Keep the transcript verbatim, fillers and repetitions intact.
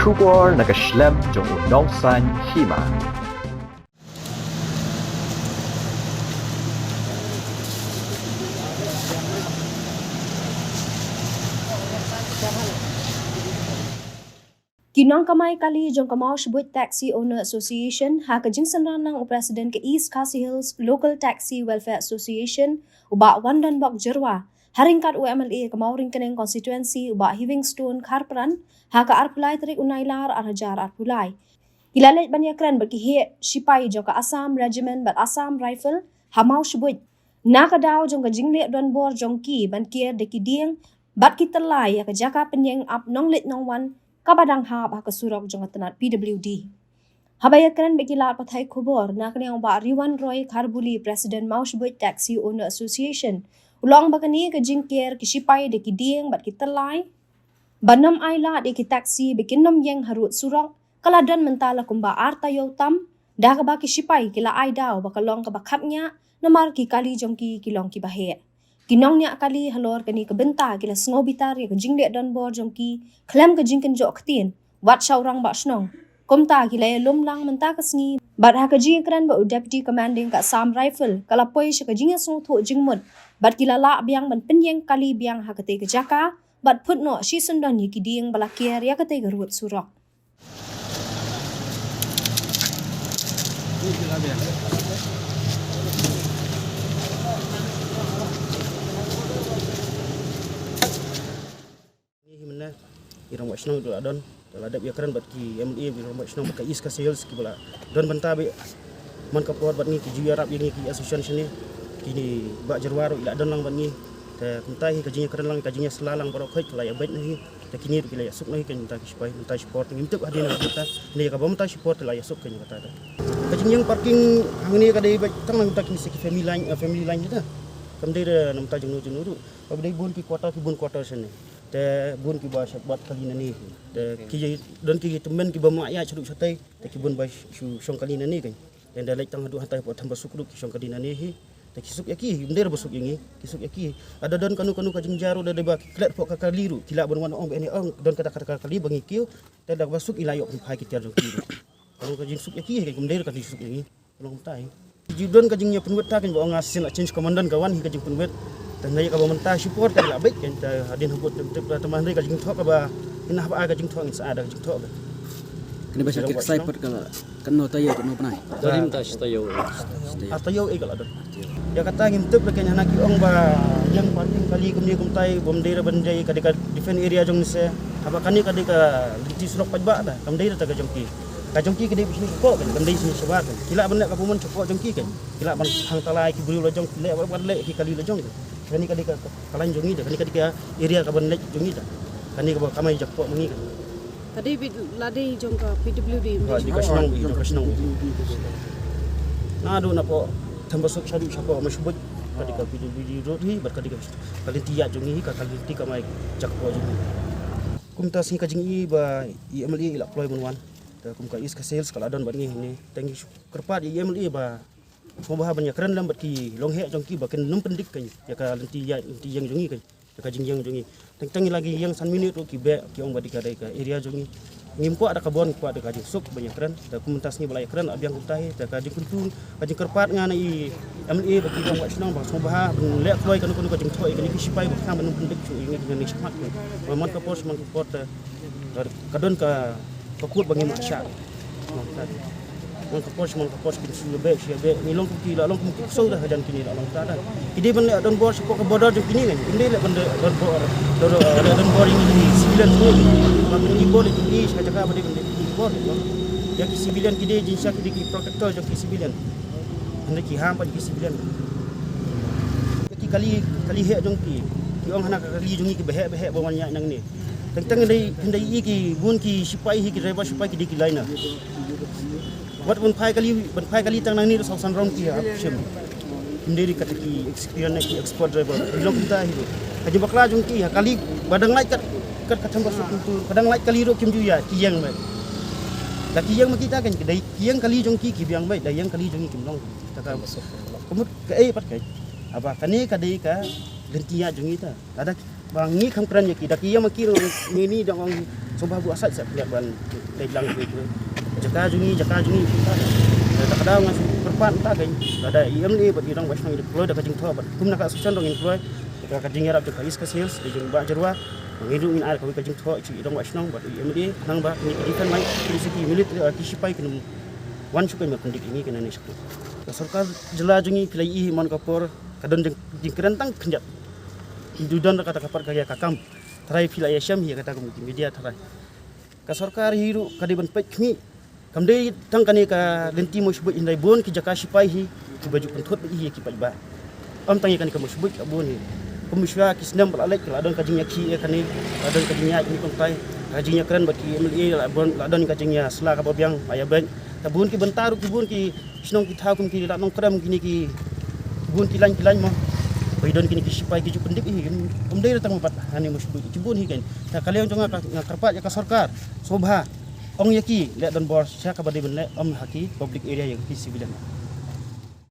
Khubor na ka shlem jong u nongsan hima. Ki nongkamai kali jong ka Mawshbuit Taxi Owner Association, ha ka jingsynran lang u President ka East Khasi Hills Local Taxi Welfare Association, u Bah Wandonbok Jyrwa, ha ryngkat u M L A ka Mawryngkneng Constituency, u Bah Heavingstone Kharpran, ha ka arphew lai tarik u Nailar ar hajar arphew lai. Ki la leit ban ïakren bad ki heh shipai jong ka Assam Regiment bad Assam Rifle ha Mawshbuit, na ka daw jong ka jingleh donbor jong ki ban kiar da ki dieng bad ki tyllai ïa ka jaka pynïeng ap nongleit nongwan kaba dang hap ha ka surok jong ka tnat P W D. Haba ïakren bad ki lad pathai khubor, na ka liang u Bah Riwan Roy Kharbuli, President Mawshbuit Taxi Owner Association, u la ong ba kane ka jingkiar ki shipai da ki dieng bad ki tyllai ban ym ailad ïa ki taxi ba kin ym ïeng harud surok, ka la don mynta la kumba ar taïew tam, da kaba ki shipai ki la ai daw ba ka long kaba khapngiah, namar ki kali jong ki ki long kiba heh. Ki nongñiah kali halor kane ka bynta ki la sngewbitar ïa ka jingleh donbor jong ki khlem ka jingkynjoh ktien wat sha u rangbah shnong. Kumta ki la ïalum lang mynta ka sngi bad ha ka jingïakren bad u Deputy Commanding ka Assam Rifle, ka la poi sha ka jingïasngewthuh jingmut bad ki la lah biang ban pynïeng kali biang ha katei ka jaka bad phut noh shisyndon ïa ki dieng ba la kiar ïa katei ka rud surok. Ngi hi mynne, i rangbah shnong i la don, te la dep ïakren bad ki M L A, i rangbah shnong bad ka East Khasi Hills kiba la don bynta bad man ka por bad ngi ki ju ïarap ïa ngi ki association shane, kine Bah Jyrwa ruh i la don lang bad ngi. Te kumta hi ka jingïakren lang, ka jingïasylla lang baroh khoit ka la ïabeit na hi. Te kine ruh ki la ïasuk na hi, ka mynta ki shipai, mynta shipor te ngim tip hadien na kata. Ne kaba mynta shipor te la ïasuk ka, kata te. Ka jingïeng parking hangne ka dei beit tang na mynta kine sa ki family line, eh, family line kita. Kam dei da na mynta jingno jingno ruh. Ba dei bun ki quarter, ki bun quarter shane. Te bun kiba shah bat kali nane. Te ki don ki tymmen kiba mah ïa shaduh shatei. Te ki bun ba shu shong kali nane kan. Te da leit tang haduh hatai hapoh Thambasuk ruh ki shong kali nane hi. Te ki suk ïa ki, ym dei ba suk ïa ngi, ki suk ïa ki. Lada don kano kano ka jingjia ruh, da dei ba ki klet hapoh ka kali ruh, ki lah ban wan ong ba ine ong don kata kata ka kali ba ngi kiew. Te da ba suk i la ïoh pynphai ki tiar jong ki ruh. Kano ka jingsuk ïa ki, ym dei ka jingsuk ïa ngi. Long tai. Ju don ka jingïapynwit ta kan ba ong nga shisien la change commandant ka wan hi ka jingpynwit. Te hynrei kaba mynta shipor ka la beit kan, te hadien hapoh tem tem, te ma hynrei ka jingthoh kaba, ina haba ai ka jingthoh ngin sa ai da ka jingthoh ka. Kane ba sha kit ksai pat ka la, kano taïew kano bnai. Ka rim ta shi taïew. Ar taïew eh ka la don. Ïa kata ngim tip, la kan hana ki ong ba ïeng parking kali kumne kumtai, bym dei ra ban dei, ka dei ka defend area jong ngi se. Haba kane ka dei ka lynti surok paidbah ta, kam dei ra ta ka jong ki. Ka jong ki ka dei bishni shapoh kan, kam dei bishni shabar kan. Ki lah ban leh ka bymman shapoh jong ki kan. Ki lah ban hang talai ki briew la jong, ki leh ban leh ki kali la jong kan. Kane ka dei ka, ka, ka lain jong ngi ta, kane ka dei ka area ka ban leh jong ngi ta. Kane kaba kamai jakpoh ma ngi kan. Ka dei beit la dei jong ka P W D. Ka dei ka shnong, dei ka shnong. Naduh napoh Thambasuk shaduh shapoh Mawshbuit. Ka dei ka P W D road hi, bad ka dei ka, ka lynti ïaid jong ngi hi, ka, ka lynti kamai jakpoh jong ngi. Kumta sngi ka jingïohi ba i M L A i la kloi ban wan. Te kum ka East Khasi Hills ka la don bad ngi hynne. Te ngi shu kyrpad ïa i M L A ba sngewbha ban ïakren lem bad ki longheh jong ki ba kin nym pyndik kan ïa ka lynti ïaid, lynti ïeng jong ngi kan. Ïa ka jingïeng jong ngi. Teng teng la ki ïeng san minit ruh ki beh, ki ong ba dei ka, dei ka area jong ngi. Ngim kwah da ka bor, ngi kwah da ka jingsuk ban ïakren. Te kum mynta sngi ba la ïakren, la biang kumta hi, te ka jingkyntu, ka jingkyrpad nga na i M L A bad ki rangbah shnong ba sngewbha ban leh kloi kano kano ka jingthoh ïa kine ki shipai ba kham ban nym pyndik shuh ïa ngi, ïa ngi shakhmat. Ba man ka por sha man ka por te ka, ka don ka, ka kut ba ngim shah. Man ka por sha man ka por kin shu ïa beh, shu ïa beh. Ngi long kum ki, la long kum ki ksew da hajan kine, la long ta da. Ki dei ban leh donbor shapoh ka border jong kine kan. Kim dei leh ban leh donbor, don, don, leh donbor ïa ngi civilian tu. Ba ngi bor ïa ngi sha jaka ba dei ban leh donbor. Ïa ki civilian ki dei jingshisha ki dei ki protector jong ki civilian. Hynrei ki ham pat ki civilian. Ïa ki kali, kali heh jong ki. Ki ong hana ka kali jong ngi kiba heh ba heh ba wan ïaid nangne. Teng teng dei, dei ïa ki bun ki shipai hi, ki driver shipai ki dei ki liner. Wat ban phai kali, ban phai kali tang nangne ruh saw san rong ki hap shim. Kim dei ri kata ki experience ne ki expert driver. Ki long kita hi ruh. Ka jingbakla jong ki ha kali ba dang lait kat, kat ka Thambasuk tu. Ka dang lait kali ruh kim ju ïaid, ki ïeng beit. Da ki ïeng ma kita kan, ki dei ki ïeng kali jong ki, ki biang beit, da ïeng kali jong ngi kim long. Kata ka mut kaei pat ka. Haba kane ka dei ka lynti ïaid jong ngi ta. Lada ba ngi kham kren ïa ki, da ki ïeng ma ki ruh ngi ni dang ong Sngewbha buh aside sa pynlong ban dei lang. Jaka jong ngi, jaka jong ngi, kumta. Kata ka daw nga shu kyrpad mynta ka, lada i M L A bad i rangbah shnong i kloi da ka jingthoh bad kum na ka association ruh ngin kloi da ka jingïarap jong ka East Khasi Hills, da jong Bah Jyrwa. Ngin ruh ngin ai kawei ka jingthoh sha i rangbah shnong bad i M L A khnang ba kine ki defence line, kine ki military, ki shipai kin wan shu kynmaw pyndik ïa ngi kane ne sha. Ka sorkar jylla jong ngi phi la ïohi man ka por ka don jing, jingkren tang khyndiat. Ngi don da kata ka pat ka ïa ka kam. Tharai phi la ïa shem hi kata kum ki media tharai. Ka sorkar hi ruh ka dei ban peit khmih. Kam dei tang kane ka lynti Mawshbuit, hynrei bun ki jaka shipai hi kiba ju pynthut beit hi ki paidbah. Ym tang ïa kane ka Mawshbuit, ka bun hi. Kum shuwa ki snem ba la leit ka la don ka jingïakhih ïa kane, la don ka jingïaid kane kumtai, ka jingïakren bad ki M L A, la bun, la don ka jingïasla kaba biang, ba ïa beit. Ka bun ki bynta ruh ki bun ki shnong ki thaw kum ki Lad Nongkrem, kine ki bun ki lain ki lain mo. Ba ïa don kine ki shipai ki ju pyndik hi, ym dei tang ba pat hane Mawshbuit, ki bun hi kan. Ka liang jong nga, nga kyrpad ïa ka sorkar, sngewbha ong ïa ki leh donbor sha kaba dei ban leh, ym ha ki public area, ïa ki civilian.